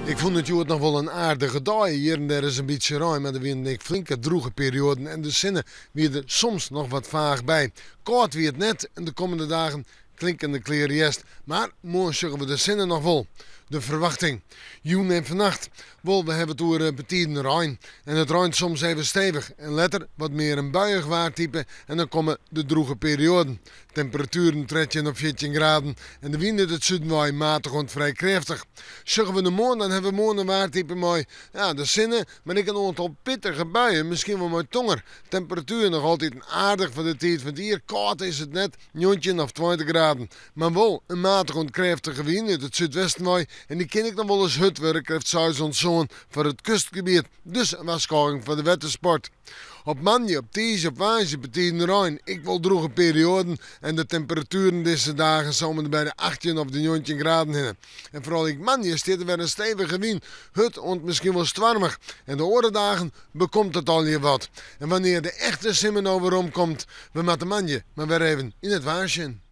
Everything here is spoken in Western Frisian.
Ik fûn it hjoed noch wol in aardige dei. Hjir en dêr is in bytsje rein, mar der wienen ek flinke drûge perioaden en de sinne wie der soms noch wat faach by. Kâld wie it net en de kommende dagen klinkende klear hjerst. Mar moarn sjogge we de sinne noch wol. De ferwachting. Jûn en fannacht. Wol, we hawwe it oer betiden rein. En it reint soms even stevich en letter wat mear in buiïch waartype en dan komme de drûge perioaden. Temperatueren 13 of 14 graden en de wyn út it suden wei matich oant frij krêftich. Sjogge we nei moarn, dan hawwe we moarn in waartype mei ja, de sinne, mar ek in oantal pittige buien, miskien wol mei tonger. Temperatuer noch altyd aardich foar de tiid fan it jier, kâld is it net, 19 of 20 graden. Mar wol in matich oant krêftige wyn út it súdwesten wei en dy kin ek noch wolris hurd wurde, krêft seis oant sân foar it kustgebiet. Dus in warskôging foar de wettersport. Op moandei, op tiisdei, op woansdei betiden rein, ek wol drûge perioaden en de temperatueren dizze dagen sa om en by de 18 of de 19 graden hinne. En foaral ek moandei stiet der wer in stevige wyn, hurd oant miskien wol stoarmich. En de oare dagen bekomt it allegear wat. En wannear de echte simmer no werom komt, we moatte moandei mar wer even yn it waar sjen.